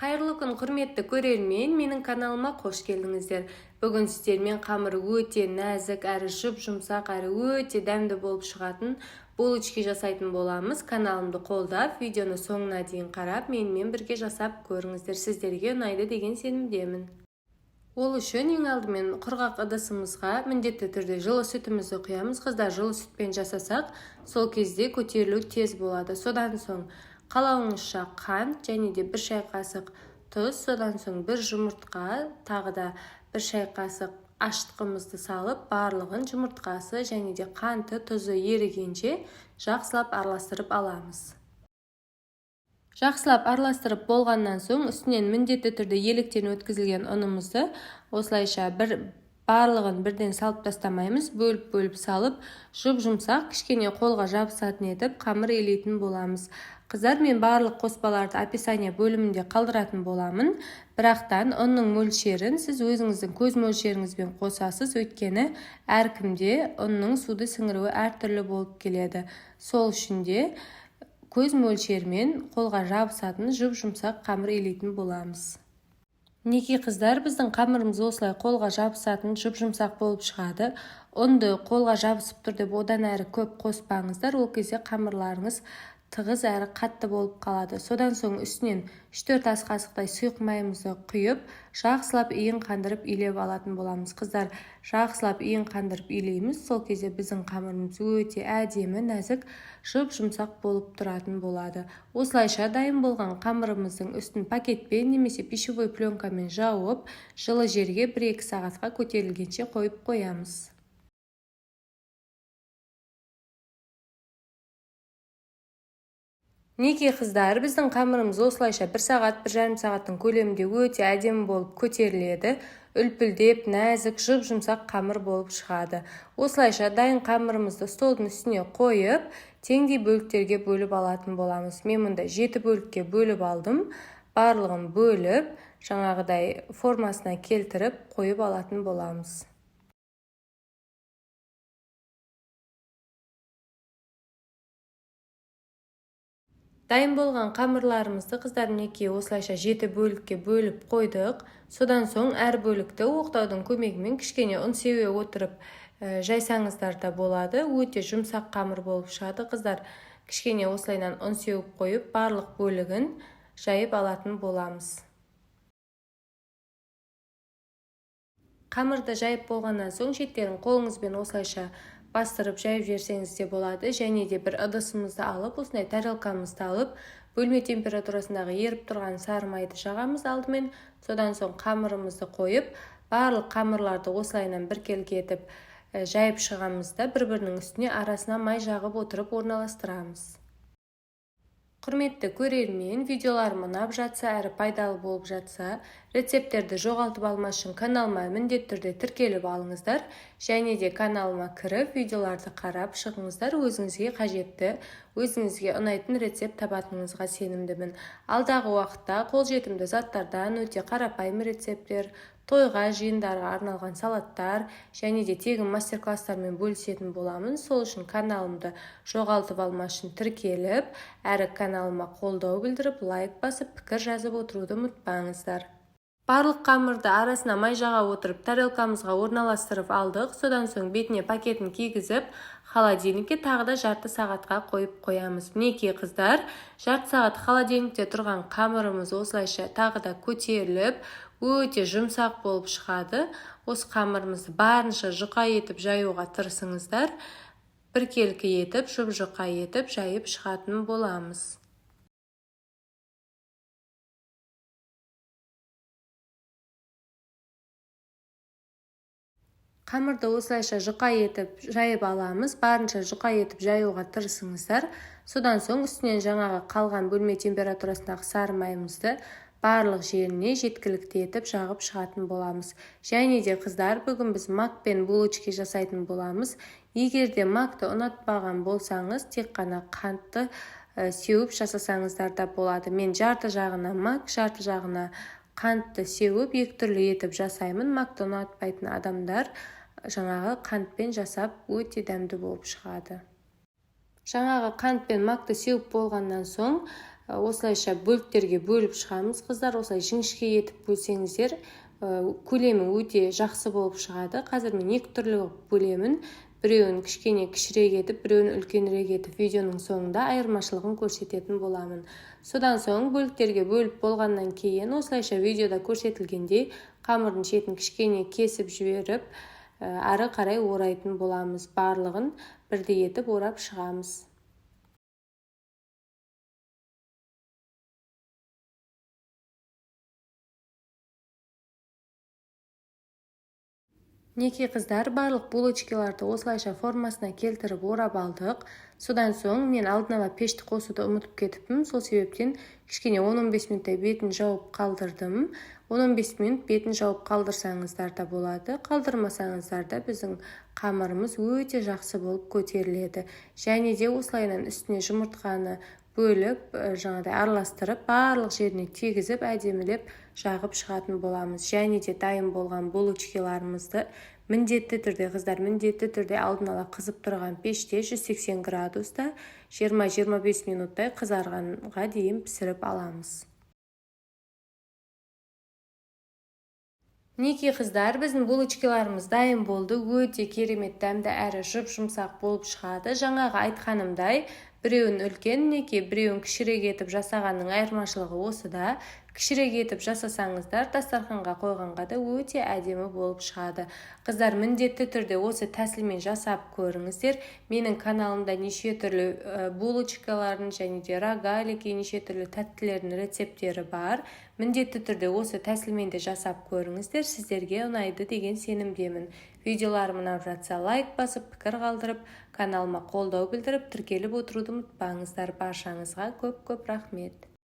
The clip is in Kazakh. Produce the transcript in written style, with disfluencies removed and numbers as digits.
Қайырлы күн, құрметті көрермен, менің каналыма қош келдіңіздер. Бүгін сіздермен қамыры өте нәзік, әрі жұп-жұмсақ, әрі өте дәмді болып шығатын булочки жасайтын боламыз. Каналымды қолдап, видеоны соңына дейін қарап, менімен бірге жасап көріңіздер. Сіздерге ұнайды деген сенімдемін. Ол үшін ең алдымен құрғақ ыдысымызға міндетті түрде жылы сүтімізді құямыз. Қыздар, жылы сүтпен жасасақ, сол кезде көтерілу тез болады. Содан соң қалауыңызша қант және де 1 шай қасық тұз, содан соң 1 жұмыртқа, тағы да 1 шай қасық ашытқымызды салып, барлығын жұмыртқасы және де қанты, тұзы ерігенше жақсылап араластырып аламыз. Жақсылап араластырып болғаннан соң үстінен міндетті түрде еліктен өткізілген ұнымызды осылайша барлығын бірден салып тастамаймыз, бөліп-бөліп салып, жұп-жұмсақ, кішкене қолға жабысатын етіп қамыр илейтін боламыз. Қыздар, мен барлық қоспаларды описание бөлімінде қалдыратын боламын. Бірақтан ұнның мөлшерін сіз өзіңіздің көз мөлшеріңізбен қосасыз, өйткені әркімде ұнның суды сіңіруі әртүрлі болып келеді. Сол үшін де көз мөлшерімен қолға жабысатын жұп-жұмсақ қамыр илейтін боламыз. Мінекей қыздар, біздің қамырымыз осылай қолға жабысатын жұп-жұмсақ болып шығады. Ұнды қолға жабысып тұр деп одан әрі көп қоспаңыздар, ол кезде қамырларыңыз тығыз әрі қатты болып қалады. Содан соң үстінен 3-4 ас қасықтай сұйық майымызды құйып, жақсылап иін қандырып илеп алатын боламыз. Қыздар, жақсылап иін қандырып илейміз, сол кезде біздің қамырымыз өте әдемі, нәзік, жұп-жұмсақ болып тұратын болады. Осылайша дайын болған қамырымыздың үстін пакетпен немесе пищевой пленкамен жауып, жылы жерге 1-2 сағатқа көтерілгенше қойып қоямыз. Мінекей қыздар, біздің қамырымыз осылайша 1 сағат, 1,5 сағаттың көлемінде өте әдемі болып көтеріледі, үлпілдеп, нәзік, жұп-жұмсақ қамыр болып шығады. Осылайша дайын қамырымызды столдың үстіне қойып, теңдей бөліктерге бөліп алатын боламыз. Мен мұнда 7 бөлікке бөліп алдым. Барлығын бөліп, жаңағыдай формасына келтіріп қойып алатын боламыз. Дайын болған қамырларымызды қыздар мінекей осылайша 7 бөлікке бөліп қойдық. Содан соң әр бөлікті оқтаудың көмегімен кішкене ұн сеуе отырып жайсаңыздар да болады. Өте жұмсақ қамыр болып шығады. Қыздар, кішкене осылайынан ұн сеуіп қойып, барлық бөлігін жайып алатын боламыз. Қамырды жайып болғаннан соң шеттерін қолыңызбен осылайша бастырып жайып жіберсеңіз де болады. Және де бір ыдысымызды алып, осындай тарелкамызды алып, бөлме температурасындағы еріп тұрған сары майды жағамыз алдымен. Содан соң қамырымызды қойып, барлық қамырларды осылайынан біркелкі етіп жайып шығамыз да, бір-бірінің үстіне арасына май жағып отырып орналастырамыз. Құрметті көрермен, видеоларым ұнап жатса, әрі пайдалы болып жатса, рецепттерді жоғалтып алмас үшін каналыма міндетті түрде тіркеліп алыңыздар. Және де каналыма кіріп, видеоларды қарап шығыңыздар, өзіңізге қажетті, өзіңізге ұнайтын рецепт табатыныңызға сенімдімін. Алдағы уақытта қолжетімді заттардан өте қарапайым рецепттер, тойға, жиындарға арналған салаттар және де тегін мастер-класстармен бөлісетін боламын. Сол үшін каналымды жоғалтып алмас үшін тіркеліп, әрі каналыма қолдау білдіріп, лайк басып, пікір жазып отыруды ұмытпаңыздар. Барлық қамырды арасына май жаға отырып, тарелкамызға орналастырып алдық. Содан соң бетіне пакетін кигізіп, холодильникке тағы да жарты сағатқа қойып қоямыз. Мінекей қыздар, жарты сағат холодильникте тұрған қамырымыз осылайша тағы да көтеріліп, өте жұмсақ болып шығады. Осы қамырымызды барынша жұқа етіп жаюға тырысыңыздар. Біркелкі етіп, жұп-жұқа етіп жайып шығатын боламыз. Қамырды осылайша жұқа етіп жайып аламыз. Барынша жұқа етіп жаюға тырысыңыздар. Содан соң үстінен жаңағы қалған бөлме температурасындағы сары майымызды барлық жеріне жеткілікті етіп жағып шығатын боламыз. Және де қыздар, бүгін біз макпен булочки жасайтын боламыз. Егер де макты ұнатпаған болсаңыз, тек қана қантты сеуіп жасасаңыздар да болады. Мен жарты жағына мак, жарты жағына қантты сеуіп, екі түрлі етіп жасаймын. Макты ұнатпайтын адамдар жаңағы қантпен жасап өте дәмді болып шығады. Жаңағы қант пен макты сеуіп болғаннан соң Осылайша бөліктерге бөліп шығамыз, қыздар. Осылай жіңішке етіп бөлсеңіздер, көлемі өте жақсы болып шығады. Қазір мен екі түрлі бөлемін. Біреуін кішкене кішірек етіп, біреуін үлкенірек етіп, видеоның соңында айырмашылығын көрсететін боламын. Содан соң бөліктерге бөліп болғаннан кейін осылайша видеода көрсетілгендей қамырдың шетін кішкене кесіп жіберіп, ары қарай орайтын боламыз. Барлығын бірдей етіп орап шығамыз. Мінекей, қыздар, барлық булочкаларды осылайша формасына келтіріп орап алдық. Содан соң мен алдын ала пешті қосуды ұмытып кетіппін. Сол себептен кішкене 10-15 минуттай бетін жауып қалдырдым. 10-15 минут бетін жауып қалдырсаңыздар да болады, қалдырмасаңыздар да біздің қамырымыз өте жақсы болып көтеріледі. Және де осылайынан үстіне жұмыртқаны бөліп, жаңағыдай араластырып, барлық жеріне тегізіп, әдемілеп жағып шығатын боламыз. Және де дайын болған булочкаларымызды міндетті түрде, қыздар, міндетті түрде алдын ала қызып тұрған пеште 180 градуста 20-25 минуттай қызарғанға дейін пісіріп аламыз. Мінекей, қыздар, біздің булочкаларымыз дайын болды. Өте керемет дәмді әрі жұп-жұмсақ болып шығады. Жаңағы айтқанымдай, біреуін үлкен, мінекей, біреуін кішірек етіп жасағанның айырмашылығы осыда. Кішірек етіп жасасаңыздар, дастарханға қойғанға да өте әдемі болып шығады. Қыздар, міндетті түрде осы тәсілмен жасап көріңіздер. Менің каналымда неше түрлі булочкалардың және де рогалики, неше түрлі тәттілердің рецепттері бар. Міндетті түрде осы тәсілмен де жасап көріңіздер, сіздерге ұнайды деген сенімдемін. Видеоларым ұнап жатса, лайк басып, пікір қалдырып, каналыма қолдау білдіріп, тіркеліп отыруды ұмытпаңыздар. Баршаңызға көп-көп рахмет.